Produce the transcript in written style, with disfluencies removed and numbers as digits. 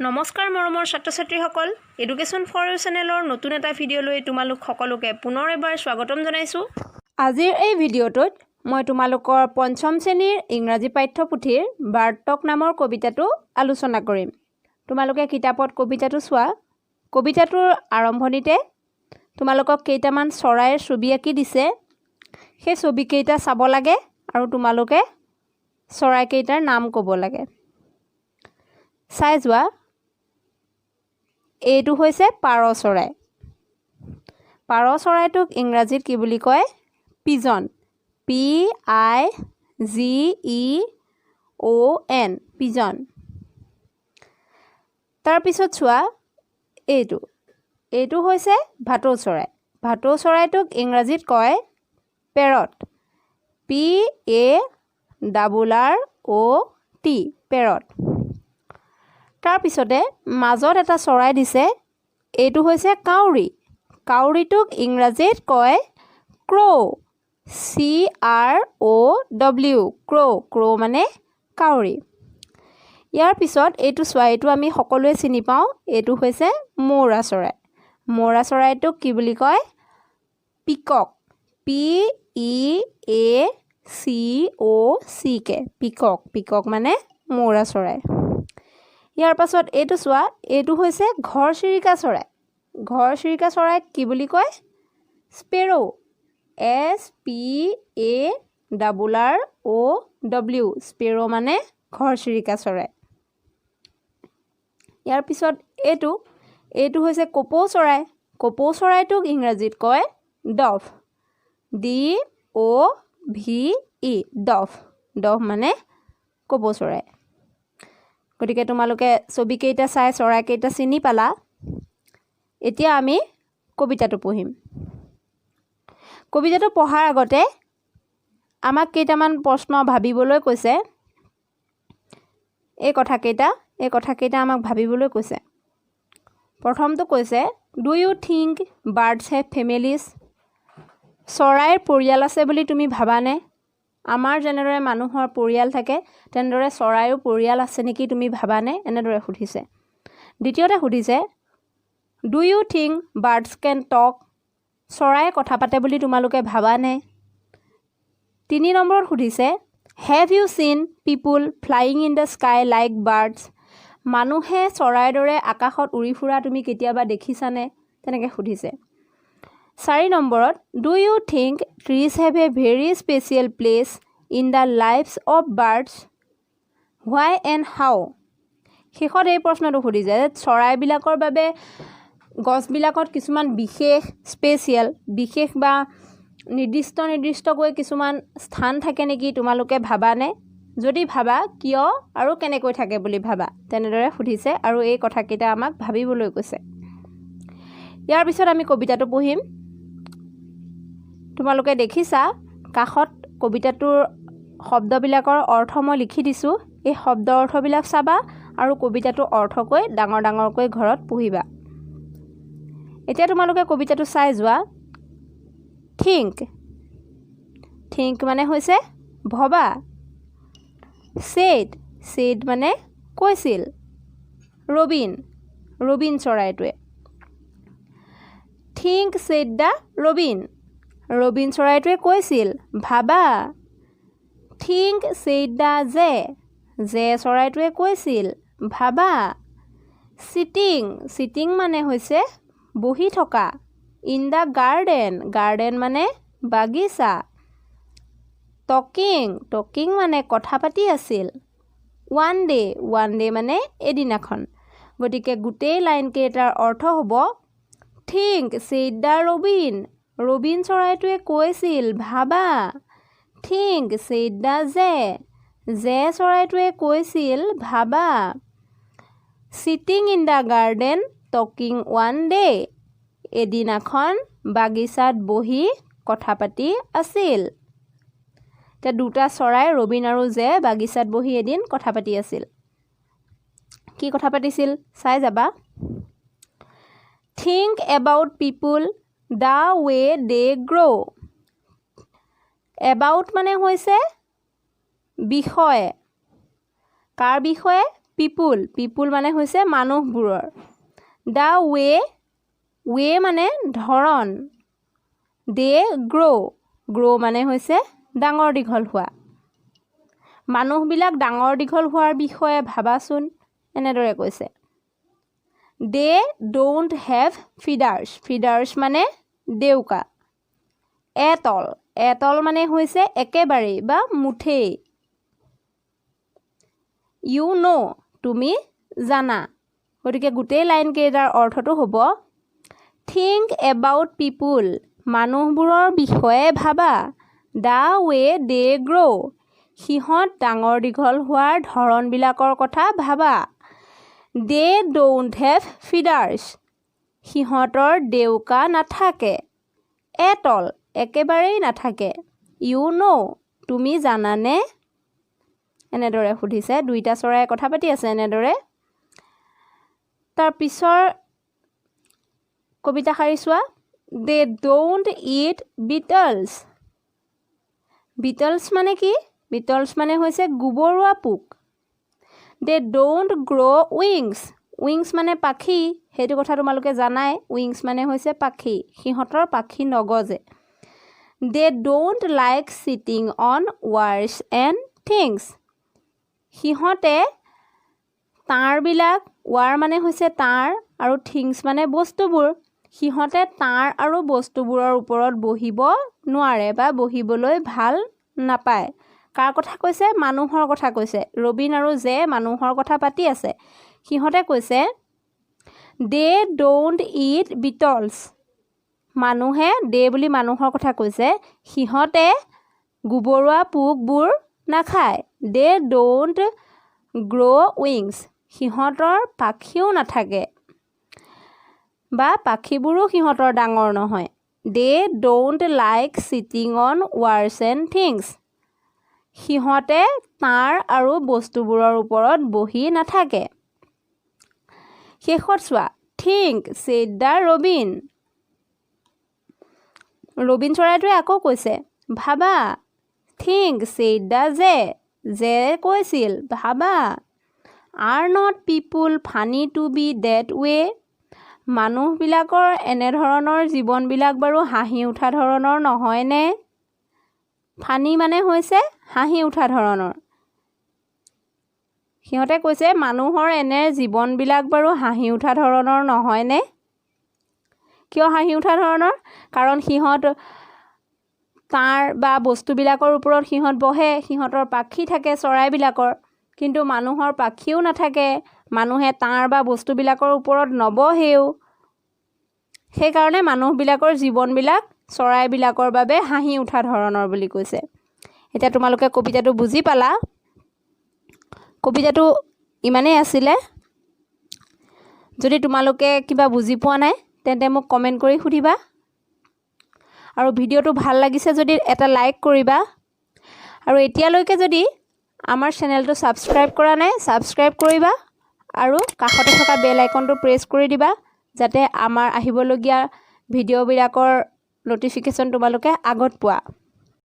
নমস্কাৰ মৰমৰ ছাত্ৰ ছাত্ৰীসকল, এডুকেশ্যন ফৰ ইউ চেনেলৰ নতুন এটা ভিডিঅ'লৈ তোমালোক সকলোকে পুনৰ এবাৰ স্বাগতম জনাইছোঁ। আজিৰ এই ভিডিঅ'টোত মই তোমালোকৰ পঞ্চম শ্ৰেণীৰ ইংৰাজী পাঠ্যপুথিৰ বাৰ্ড টক নামৰ কবিতাটো আলোচনা কৰিম। তোমালোকে কিতাপত কবিতাটো চোৱা। কবিতাটোৰ আৰম্ভণিতে তোমালোকক কেইটামান চৰাইৰ ছবি আঁকি দিছে। সেই ছবিকেইটা চাব লাগে আৰু তোমালোকে চৰাইকেইটাৰ নাম ক'ব লাগে। চাই যোৱা। এইটো হৈছে পাৰ চৰাই। পাৰ চৰাইটোক ইংৰাজীত কি বুলি কয়? Pigeon, PIGEON, pigeon. তাৰপিছত চোৱা এইটো। এইটো হৈছে ভাটৌ চৰাই। ভাটৌ চৰাইটোক ইংৰাজীত কয় parrot, PARROT, parrot. তাৰপিছতে মাজত এটা চৰাই দিছে, এইটো হৈছে কাউৰী। কাউৰীটোক ইংৰাজীত কয় crow, CROW, crow. Crow মানে কাউৰী। ইয়াৰ পিছত এইটো চোৱা, এইটো আমি সকলোৱে চিনি পাওঁ, এইটো হৈছে মৌৰা চৰাই। মৌৰা চৰাইটোক কি বুলি কয়? Peacock, PEACOCK, peacock. Peacock মানে মৌৰা চৰাই। ইয়াৰ পাছত এইটো চোৱা, এইটো হৈছে ঘৰচিৰিকা চৰাই। ঘৰচিৰিকা চৰাইক কি বুলি কয়? Sparrow, SPARROW, sparrow মানে ঘৰচিৰিকা চৰাই। ইয়াৰ পিছত এইটো। এইটো হৈছে কপৌ চৰাই। কপৌ চৰাইটোক ইংৰাজীত কয় dove, DOVE, dove. Dove মানে কপৌ চৰাই। গতিকে তোমালোকে ছবিকেইটা চাই চৰাইকেইটা চিনি পালা। এতিয়া আমি কবিতাটো পঢ়িম। কবিতাটো পঢ়াৰ আগতে আমাক কেইটামান প্ৰশ্ন ভাবিবলৈ কৈছে। এই কথাকেইটা আমাক ভাবিবলৈ কৈছে। প্ৰথমটো কৈছে, "Do you think birds have families?" চৰাইৰ পৰিয়াল আছে বুলি তুমি ভাবানে? আমাৰ যেনেদৰে মানুহৰ পৰিয়াল থাকে, তেনেদৰে চৰাইৰো পৰিয়াল আছে নেকি তুমি ভাবানে? এনেদৰে সুধিছে। দ্বিতীয়তে সুধিছে, "Do you think birds can talk?" চৰায়ে কথা পাতে বুলি তোমালোকে ভাবানে? তিনি নম্বৰত সুধিছে, "Have you seen people flying in the sky like birds?" মানুহে চৰাইৰ দৰে আকাশত উৰি ফুৰা তুমি কেতিয়াবা দেখিছানে? তেনেকৈ সুধিছে। চাৰি নম্বৰত, "Do you think trees have a very special place in the lives of birds? Why and how?" শেষত এই প্ৰশ্নটো সুধিছে যে চৰাইবিলাকৰ বাবে গছবিলাকত কিছুমান বিশেষ, স্পেচিয়েল, বিশেষ বা নিৰ্দিষ্ট নিৰ্দিষ্টকৈ কিছুমান স্থান থাকে নেকি তোমালোকে ভাবানে? যদি ভাবা, কিয় আৰু কেনেকৈ থাকে বুলি ভাবা? তেনেদৰে সুধিছে আৰু এই কথাকেইটা আমাক ভাবিবলৈ কৈছে। ইয়াৰ পিছত আমি কবিতাটো পঢ়িম। তোমালোকে দেখিছা, কাষত কবিতাটোৰ শব্দবিলাকৰ অৰ্থ মই লিখি দিছোঁ। এই শব্দ অৰ্থবিলাক চাবা আৰু কবিতাটোৰ অৰ্থকৈ ডাঙৰ ডাঙৰকৈ ঘৰত পঢ়িবা। এতিয়া তোমালোকে কবিতাটো চাই যোৱা। থিংক। থিংক মানে হৈছে ভবা। ছেইড। ছেইড মানে কৈছিল। Robin. Robin চৰাইটোৱে। "Think," said the robin. Robin চৰাইটোৱে কৈছিল, ভাবা। "Think," said the jay. Jay চৰাইটোৱে কৈছিল, ভাবা। চিটিং। চিটিং মানে হৈছে বহি থকা। In the garden. Garden মানে বাগিচা। টকিং। টকিং মানে কথা পাতি আছিল। One day. ওৱান ডে মানে এদিনাখন। গতিকে গোটেই লাইনকেইটাৰ অৰ্থ হ'ব, "Think," said the robin. Robin চৰাইটোৱে কৈছিল, ভাবা। "Think," said the jay. Jay চৰাইটোৱে কৈছিল, ভাবা। "Sitting in the garden talking one day." এদিনাখন বাগিচাত বহি কথা পাতি আছিল। এতিয়া দুটা চৰাই ৰবিন আৰু জে বাগিচাত বহি এদিন কথা পাতি আছিল। কি কথা পাতিছিল চাই যাবা। "Think about people, the way they grow." About মানে হৈছে বিষয়ে। কাৰ বিষয়ে? পিপুল, পিপুল মানে হৈছে মানুহবোৰৰ। The way, ৱে মানে ধৰণ, দে গ্ৰ', গ্ৰ' মানে হৈছে ডাঙৰ দীঘল হোৱা। মানুহবিলাক ডাঙৰ দীঘল হোৱাৰ বিষয়ে ভাবাচোন, এনেদৰে কৈছে। They don't have feathers, feathers মানে ডেউকা। এট অল, এট অল মানে হৈছে একেবাৰেই বা মুঠেই। You know, তুমি জানা। গতিকে গোটেই লাইনকেইটাৰ অৰ্থটো হ'ব থিংক এবাউট পিপুল, মানুহবোৰৰ বিষয়ে ভাবা। The way they গ্ৰ', সিহঁত ডাঙৰ দীঘল হোৱাৰ ধৰণবিলাকৰ কথা ভাবা। They don't have feathers, সিহঁতৰ ডেউকা নাথাকে। এট অল, একেবাৰেই নাথাকে। You know, তুমি জানানে? এনেদৰে সুধিছে। দুইটা চৰাইয়ে কথা পাতি আছে এনেদৰে। তাৰ পিছৰ কবিতা শাৰী চোৱা। They don't eat beetles. Beetles মানে কি? বিটলছ মানে হৈছে গোবৰুৱা পোক। They don't grow wings. Wings মানে পাখি, সেইটো কথা তোমালোকে জানাই। উইংছ মানে হৈছে পাখি, সিহঁতৰ পাখি নগজে। They don't like sitting on wires and things. সিহঁতে তাঁৰবিলাক, ৱায়াৰ মানে হৈছে তাঁৰ আৰু থিংছ মানে বস্তুবোৰ, সিহঁতে তাঁৰ আৰু বস্তুবোৰৰ ওপৰত বহিব নোৱাৰে বা বহিবলৈ ভাল নাপায়। কাৰ কথা কৈছে? মানুহৰ কথা কৈছে। ৰবীন আৰু জে মানুহৰ কথা পাতি আছে। সিহঁতে কৈছে they don't eat beetles. মানুহে, দে বুলি মানুহৰ কথা কৈছে, সিহঁতে গোবৰুৱা পোকবোৰ নাখায়। They don't grow wings, সিহঁতৰ পাখিও নাথাকে বা পাখিবোৰো সিহঁতৰ ডাঙৰ নহয়। They don't like sitting on wires and things, সিহঁতে তাঁৰ আৰু বস্তুবোৰৰ ওপৰত বহি নাথাকে। শেষত চোৱা, think said the robin. Robin চৰাইটোৱে আকৌ কৈছে ভাবা। Think said the jay, J কৈছিল ভাবা। Are not people funny to be that way? মানুহবিলাকৰ এনেধৰণৰ জীৱনবিলাক বাৰু হাঁহি উঠা ধৰণৰ নহয়নে? ফানি মানে হৈছে হাঁহি উঠা ধৰণৰ। সিহঁতে কৈছে মানুহৰ এনে জীৱনবিলাক বাৰু হাঁহি উঠা ধৰণৰ নহয়নে? কিয় হাঁহি উঠা ধৰণৰ? কাৰণ সিহঁত তাঁৰ বা বস্তুবিলাকৰ ওপৰত সিহঁত বহে, সিহঁতৰ পাখি থাকে চৰাইবিলাকৰ, কিন্তু মানুহৰ পাখিও নাথাকে, মানুহে তাঁৰ বা বস্তুবিলাকৰ ওপৰত নবহেও। সেইকাৰণে মানুহবিলাকৰ জীৱনবিলাক চৰাইবিলাকৰ বাবে হাঁহি উঠা ধৰণৰ বুলি কৈছে। এতিয়া তোমালোকে কবিতাটো বুজি পালা। কবিতাটো ইমানেই আছিলে। যদি তোমালোকে কিবা বুজি পোৱা নাই, তেন্তে মোক কমেণ্ট কৰি সুধিবা। আৰু ভিডিঅ'টো ভাল লাগিছে যদি এটা লাইক কৰিবা। আৰু এতিয়ালৈকে যদি আমাৰ চেনেলটো ছাবস্ক্ৰাইব কৰা নাই, ছাবস্ক্ৰাইব কৰিবা আৰু কাষতে থকা বেল আইকনটো প্ৰেছ কৰি দিবা, যাতে আমাৰ আহিবলগীয়া ভিডিঅ'বিলাকৰ ন'টিফিকেশ্যন তোমালোকে আগত পোৱা।